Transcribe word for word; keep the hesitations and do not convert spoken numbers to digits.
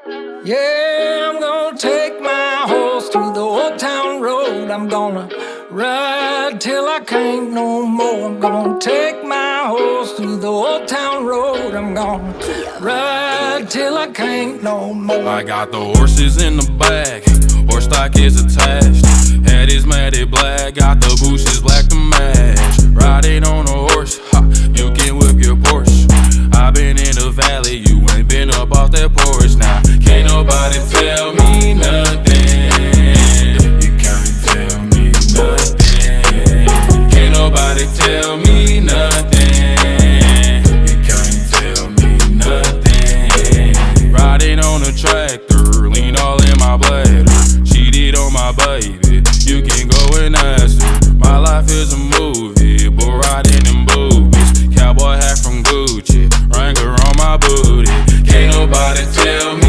Yeah, I'm gonna take my horse to the old town road. I'm gonna ride till I can't no more. I'm gonna take my horse to the old town road. I'm gonna ride till I can't no more. I got the horses in the back, horse stock is attached. Head is matted black, got the bushes black to match. Riding on a horse, ha, you can whip your Porsche. I been in the valley, you ain't been up off that porch. Now, can't nobody tell me nothing. You can't tell me nothing. Can't nobody tell me nothing. You can't tell me nothing. Riding on a tractor, lean all in my bladder. Cheated on my baby, you can go and ask her. My life is a